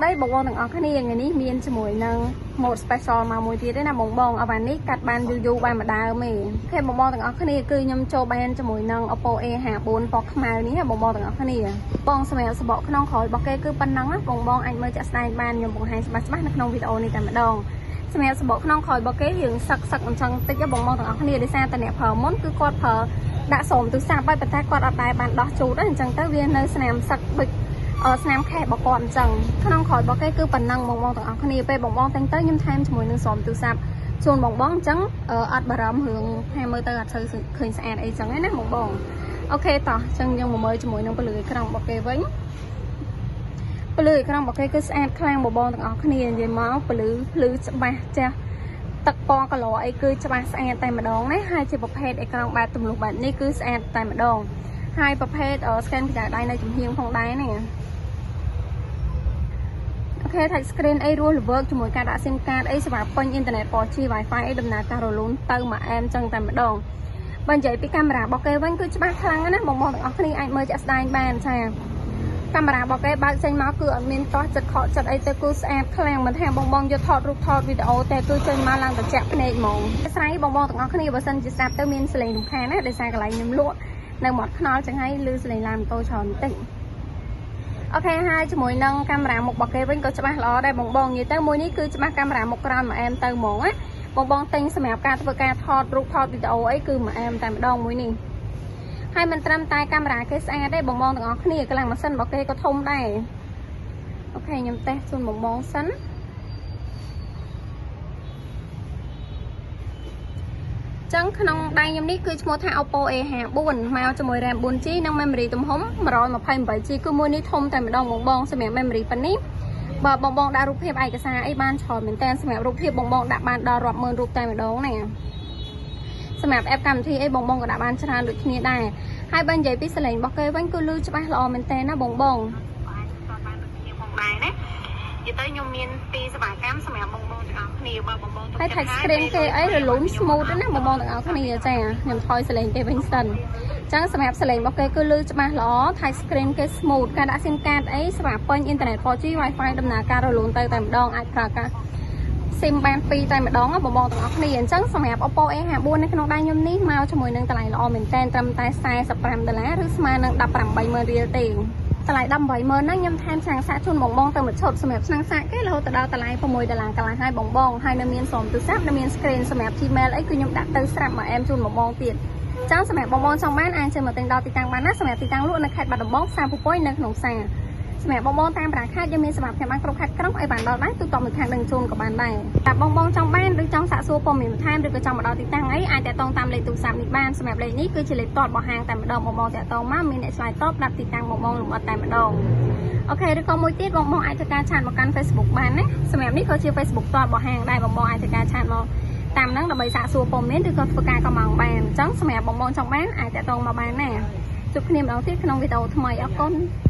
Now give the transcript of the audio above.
ស្តីបងប្អូនទាំងអស់គ្នាថ្ងៃនេះមានជាមួយនឹង mode special មកមួយទៀតទេណាបងបងអវ៉ាន់នេះកាត់បានយូរយូរបានម្ដើមទេOK បងបងទាំងអស់គ្នាគឺខ្ញុំចូលបានជាមួយនឹង Oppo A54 ពណ៌ខ្មៅនេះបងបងទាំងអស់គ្នាបងសម្រាប់សបកក្នុងក្រោយរបស់គេគឺប៉ុណ្ណឹងណាបងបងអាចមើលចាក់ស្ដែងបានខ្ញុំបង្ហាញច្បាស់ច្បាស់នៅក្នុងវីដេអូនេះតែម្ដងសម្រាប់សបកក្នុងក្រោយរបស់គេរៀងសឹកសឹកអញ្ចឹងតិចបងបងទាំងអស់គ្នាដោយសារតែអ្នកប្រើមុនគឺគាត់ប្រើដាក់ស្រោមទូរស័ព្ទហើយប៉ុន្តែគាត់អត់ដែលបានដោះជូតទេអញ្ចឹងទៅវានៅស្នាមសឹកដូចស្នាមខេះរបស់គាត់អញ្ចឹងក្នុងក្រោយរបស់គេគឺប៉ុណ្ណឹងបងបងទាំងអស់គ្នាពេលបងបងតែងទៅខ្ញុំថែមជាមួយនឹងស្រោមទូរស័ព្ទជូនបងបងអញ្ចឹងអត់បារម្ភរឿងថាមើលទៅអត់សូវឃើញស្អាតអីចឹងណាបងបង OK តោះអញ្ចឹងយើងមកមើលជាមួយនឹងពន្លឺអេក្រង់របស់គេវិញពន្លឺអេក្រង់របស់គេគឺស្អាតខ្លាំងបងបងទាំងអស់គ្នានិយាយមកពន្លឺភ្លឺច្បាស់ចាស់ទឹកពណ៌កឡអីគឺច្បាស់ស្អាតតែម្ដងណាហើយជាប្រភេទអេក្រង់បែបទម្លុះបែបនេះគឺស្អាតតែម្ដងហើយប្រភេទ scan ក្រៅដៃនៅចំហៀងផងដែរនេះOK touch screen អីរស់រវើកជាមួយការដាក់ SIM card អីសម្រាប់ពេញអ៊ីនធឺណិត 4G Wi-Fi អីដំណើរការរលូនទៅមួយអែមចឹងតែម្ដងបើនិយាយពីកាមេរ៉ារបស់គេវិញគឺច្បាស់ខ្លាំងណាស់បងប្អូនទាំងអស់គ្នាអាចមើលជាក់ស្ដែងបានចាកាមេរ៉ារបស់គេបើកចេញមកគឺអត់មានតោះចិត្តខកចិត្តអីទៅគឺស្អាតខ្លាំងមិនថាបងបងយកថតរូបថតវីដេអូទេគឺចេញមកឡើងត្រជាក់ភ្នែកហ្មងស្រ័យបងបងទាំងអស់គ្នាបើសិនជាស្ដាប់ទៅមានសលេងរំខានណាដោយសារកន្លែងខ្ញុំលក់នៅមាត់ថ្នល់ចឹងហើយឮសលេងឡានម៉ូតូច្រើនបន្តិច OK ហើយជាមួយនឹងកាមេរ៉ាមុខរបស់គេវិញក៏ច្បាស់ល្អដែរបងបងនិយាយទៅមួយនេះគឺច្បាស់កាមេរ៉ាមុខក្រោយមួយអែមទៅហ្មងណាបងបងទិញសម្រាប់ការធ្វើការថតរូបថតវីដេអូអីគឺមួយអែមតែម្ដងមួយនេះហើយមិនត្រឹមតែកាមេរ៉ាគេស្អាតទេបងបងទាំងអស់គ្នាកម្លាំងម៉ាស៊ីនរបស់គេក៏ធំដែរ OK ខ្ញុំតេស្តជូនបងបងសិនចឹងក្នុងដៃខ្ញុំនេះគឺឈ្មោះថា Oppo A54 មកជាមួយ RAM 4G និង memory ទំហំ 128G គឺមួយនេះធំតែម្ដងបងបងសម្រាប់ memory ប៉ុណ្នេះបើបងបងដាក់រូបភាពឯកសារអីបានច្រើនមែនតើសម្រាប់រូបភាពបងបងដាក់បានដល់រាប់ម៉ឺនរូបតែម្ដងណាសម្រាប់ app កម្មវិធីអីបងបងក៏ដាក់បានច្រើនដូចគ្នាដែរហើយបើនិយាយពីសលេងរបស់គេវិញគឺលឺច្បាស់ល្អមែនតើណាបងបង អាចតបានដូចគ្នាផងដែរណានិយាយទៅខ្ញុំមានពីរសេវាកម្មសម្រាប់បងបងទាំងអស់គ្នាបើបងបង ហើយ touch screen គេអីរលូន smooth ណាបងបងទាំងអស់គ្នាចាខ្ញុំថយសលេងគេវិញសិនចឹងសម្រាប់សលេងរបស់គេគឺលឺច្បាស់ល្អ touch screen គេ smooth ការដាក់ SIM card អីសម្រាប់ពេញអ៊ីនធឺណិត 4G Wi-Fi ដំណើរការរលូនទៅតែម្ដងអាចប្រើការ SIM បានពីរតែម្ដងបងបងទាំងអស់គ្នាអញ្ចឹងសម្រាប់ Oppo A54 នៅក្នុងដៃខ្ញុំនេះមកជាមួយនឹងតម្លៃល្អមែនតើត្រឹមតែ45ដុល្លារឬស្មើនឹង180,000រៀលទេតម្លៃ180,000ហ្នឹងខ្ញុំថែមឆ្នាំងសាកជូនបងបងទៅមួយឈុតសម្រាប់ឆ្នាំងសាកគេរហូតដល់តម្លៃ6ដុល្លារកន្លះហើយបងបងហើយនៅមានស្រោមទូរស័ព្ទនៅមាន screen សម្រាប់ Gmail អីគឺខ្ញុំដាក់ទៅស្រាប់មួយអែមជូនបងបងទៀតចឹងសម្រាប់បងបងចង់បានអាចជិះមកទិញដល់ទីតាំងបានណាសម្រាប់ទីតាំងលក់នៅខេត្តបាត់ដំបងផ្សារពពុយនៅក្នុងផ្សារសម្រាប់បងបងតាមប្រាខេត្តយើងមានសម្រាប់ខ្ញុំបានគ្រប់ខេត្តក្រុងឲ្យបានដល់ដែរទូតមួយខាងដឹងជូនក៏បានដែរតែបងបងចង់បានឬចង់សាកសួរព័ត៌មានបន្ថែមឬក៏ចង់មកដល់ទីតាំងអីអាចតាក់ទងតាមលេខទូរស័ព្ទនេះបានសម្រាប់លេខនេះគឺជាលេខតបរបស់ហាងតែម្ដងបងបងតាក់ទងមកមានអ្នកឆ្លើយតបប្រាប់ទីតាំងបងបងលម្អិតតែម្ដង OK ឬក៏មួយទៀតបងបងអាចធ្វើការ chat មកកាន់ Facebook បានណាសម្រាប់នេះក៏ជា Facebook តបរបស់ហាងដែរបងបងអាចធ្វើការ chat មកតាមហ្នឹងដើម្បីសាកសួរព័ត៌មានឬក៏ធ្វើការកម្មង់បានអញ្ចឹងសម្រាប់បងបងចង់បានអាចតាក់ទងមកបានណាជួបគ្នាម្ដងទៀតក្នុងវីដេអូថ្មីអរគុណ។